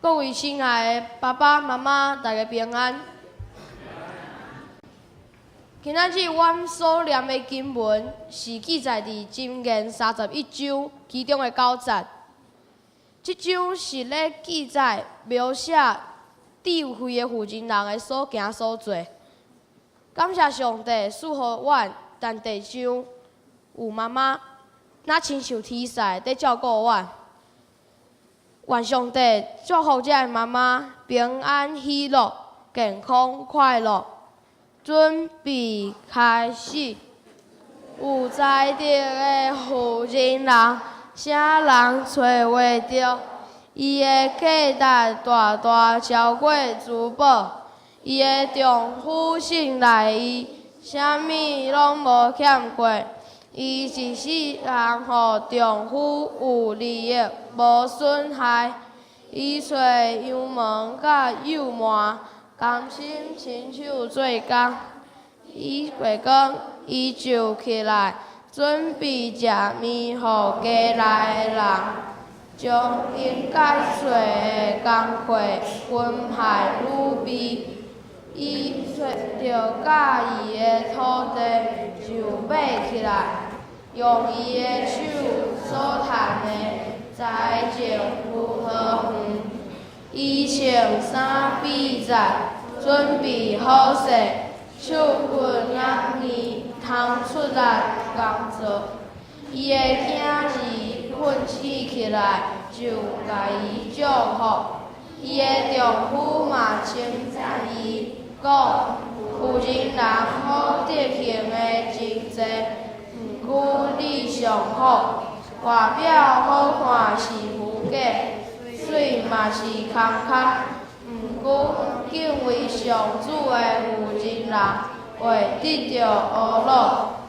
各位親愛的爸爸媽媽，大家平安。今仔日阮所念的經文是記載佇箴言31章其中的九節。這章是咧記載描寫智慧的負責人的所行所做。感謝上帝賜予阮，佇地上有媽媽，若親像天使佇照顧阮。願上帝祝福這个媽媽平安喜樂、健康快樂。準備開始。有才德的婦人，啥人揣袂著？伊的價值大大超過珠寶。伊的丈夫信賴伊，啥物攏無欠缺。伊一世人予丈夫有利益，無損害。伊揣羊毛佮幼縵，甘心親手做工。伊過光，伊就起來，準備食麵予家內的人，將應該做的工課分派預備。伊揣著佮意的土地，就買起來，用伊的手所趁的栽種葡萄園。伊穿衫筆節，準備好勢，手骨也硬，通出力工作。伊的囝兒奮起起來，就共伊祝福。伊的丈夫嘛稱讚伊，講婦人人好德行的真濟，毋過你上好。外表好看是虛假，媠嘛是空空。毋過敬畏上主的婦人人會得著呵咾。